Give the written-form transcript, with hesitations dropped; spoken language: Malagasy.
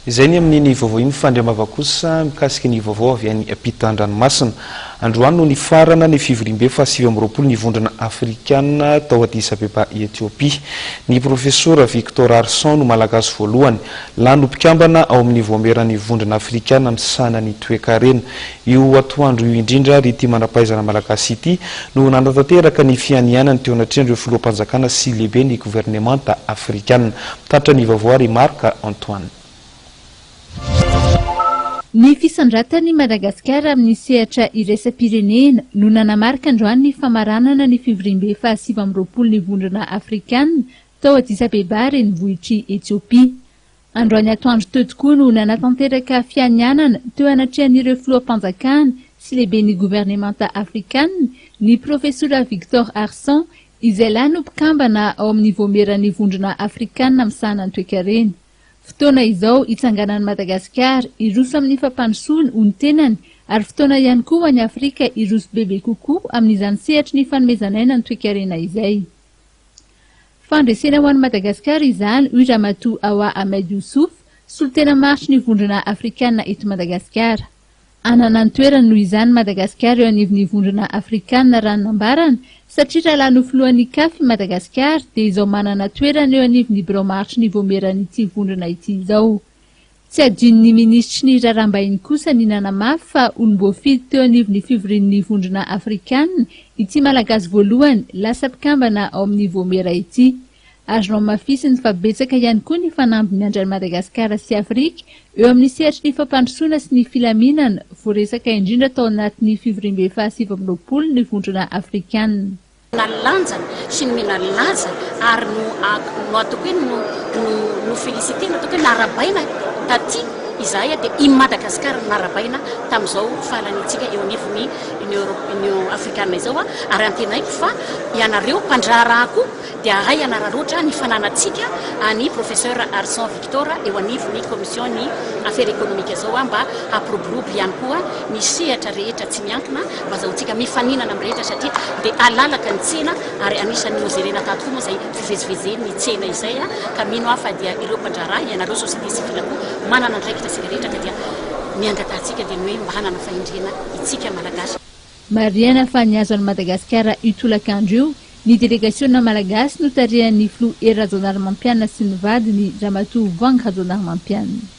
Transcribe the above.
Izay ny amin'iny vaovao iny fa andriambava kosa mikasika ny vaovao avy any ampitan-dranomasina. Androany no nifarana ny fivoriambe faha 29 ny Vondrona Afrikana tao Addis Abeba Etiopia. Ny Profesora Victor Arson no Malagasy voalohany lany ho mpikambana ao amin'ny Vaomieran'ny Vondrona Afrikana misahana ny toekarena. Io atoandro io indrindra ary ity manam-pahaizana Malagasy ity no nanatanteraka ny fianianany teo anatrehan'ireo filoham-panjakana sy lehiben'ny governemanta afrikana. Mitatitra ny vaovao ary i Marc Antoine. Ny fisandratan'i Madagasikara amin'ny sehatra iraisam-pirenena no nanamarika androany ny famaranana ny fivoriambe faha 29 ny Vondrona Afrikana tao Addis Abeba renivohitr'i Etiopia. Androany atoandro teo tokoa no nanatanteraka fianianana teo anatrehan'ireo filoham-panjakana sy lehiben'ny governemanta afrikana ny Profesora Victor Arson izay lany ho mpikambana ao amin'ny Vaomieran'ny Vondrona Afrikana misahana ny toekarena. Fotoana izao hitsanganan'i Madagasikara hiroso amin'ny fampandrosoana ho ny tenany ary fotoana ihany koa ho an'i Afrika hiroso bebe kokoa amin'izany sehatry ny fanomezan'aina ny toekarena izay. Fandresena ho an'i Madagasikara izany, hoy Ramatoa Awa Ahmed Youssouf, solontena maharitry ny Vondrona Afrikana eto Madagasikara. Hanana ny toerany noho izany Madagasikara eo anivon'ny Vondrona Afrikana raha ny nambarany, satria raha lany ho filohan'ny Caf i Madagasikara dia izao manana toerana eo anivon'ny birao maharitry ny vaomieran'ity vondrona ity izao. Tsy adinon'ny minisitry ny Raharaham-bahiny kosa ny nanamafy fa olom-boafidy teo anivon'ny fivorian'ny Vondrona Afrikana ity Malagasy voalohany lasa mpikambana ao amin'ny vaomiera ity. Ary nohamafisiny fa betsaka ihany koa ny fanamby miandry an'i Madagasikara sy Afrika eo amin'ny sehatry ny fampandrosoana sy ny filaminana, voaresaka indrindra tao anatin'ny fivoriambe faha 29 ny Vondrona Afrikana. Na ny lanjany sy nomena laza ary no no ataoko hoe no no no féliciter-na ataoko hoe narabaina taty izahay dia i Madagascar no narabaina tamin'izao fahalaniantsika eo anivon'ny Union Union Afrikana izao ary antenaiko fa ianareo mpandraharaha koa dia hahay hanararaotra ny fananantsika an'i Professeur Arson Victor eo anivon'ny Commission ny Affaires Economiques izao mba hampiroborobo ihany koa ny sehatra rehetra tsy miankina mba azahoantsika mifaninana amin'ny rehetra satria dia alalaka ny tsena ary anisan'ny nojerena tato koa moa izay fivezivezen'ny tsena izay ka mino aho fa dia ireo mpandraharaha, ianareo société civile koa manana andraikitra isika rehetra ka dia ny angatahantsika dia ny hoe mba hanana fahendrena itsika Malagasy. Marihana fa nihazo an'i Madagasikara io tolakandro io ny delegasiona malagasy notarihan'ny filoha Hery Rajaonarimampianina sy ny vadiny Ramatoa Voahangy Rajaonarimampianina.